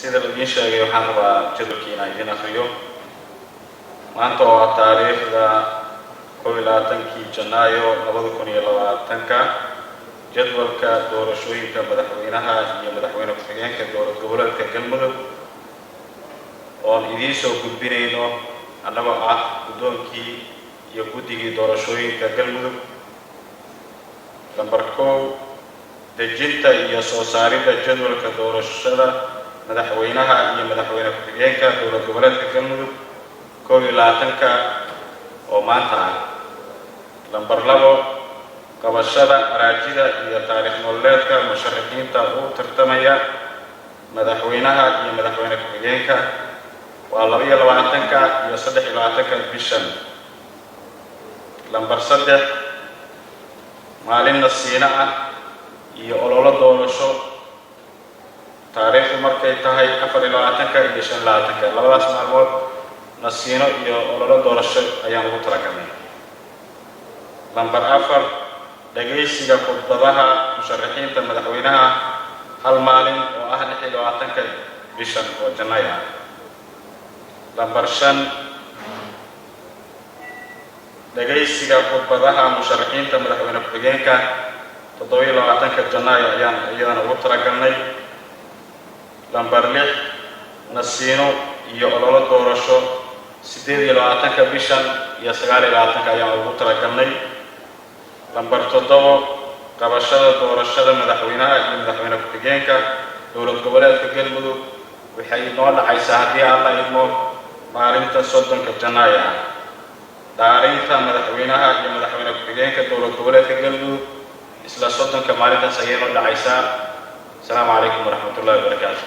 Sida la idiin sheegay, waxaan rabaa jadwalkii inaan idiin akriyo. Maanta oo ah taariikhda 21-kii Janaayo 2020-ka, jadwalka doorashooyinka madaxweynaha iyo madaxweyne ku-xigeenka Dowlad Goboleedka Galmudug oon idiin soo gudbinayno annagoo ah guddoonkii iyo guddigii doorashooyinka Galmudug. Lambar 1, dejinta iyo soo saaridda jadwalka doorashada madaxweynaha iyo madaxweyne ku-xigeenka Dowlad Goboleedka Galmudug, 21-ka oo maanta ah. Lambar 2, qabashada araajida iyo taariikh nololeedka musharaxiinta u tartamaya madaxweynaha iyo madaxweyne ku-xigeenka, waa 22-ka iyo 23-ka bishan. Lambar 3, maalin nasiino ah iyo ololo doorasho, taariikhdu markay tahay 24-ka iyo 25-ka. Labadaas maalmood nasiino iyo ololo doorasho ayaan ugu talagalnay. Lambar 4, dhagaysiga khudbadaha musharaxiinta madaxweynaha, hal maalin oo ah 26-ka bishan oo Janaayo ah. Lambar 5, dhagaysiga khudbadaha musharaxiinta madaxweyne ku-xigeenka, 27-ka Janaayo ayaan iyadana ugu talagalnay. Lambar 6, nasiino iyo ololo doorasho, 28-ka bishan iyo 29-ka ayaan ugu talagalnay. Lambar 7, qabashada doorashada madaxweynaha iyo madaxweyne ku-xigeenka Dowlad Goboleedka Galmudug waxay noo dhacaysaa, haddii Alla idmo, maalinta 30-ka Janaayo ah. Dhaarinta madaxweynaha iyo madaxweyne ku-xigeenka Dowlad Goboleedka Galmudug isla 30-ka maalintaas ayay noo dhacaysaa. Asalaamu calaykum waraxmatullahi wabarakaatu.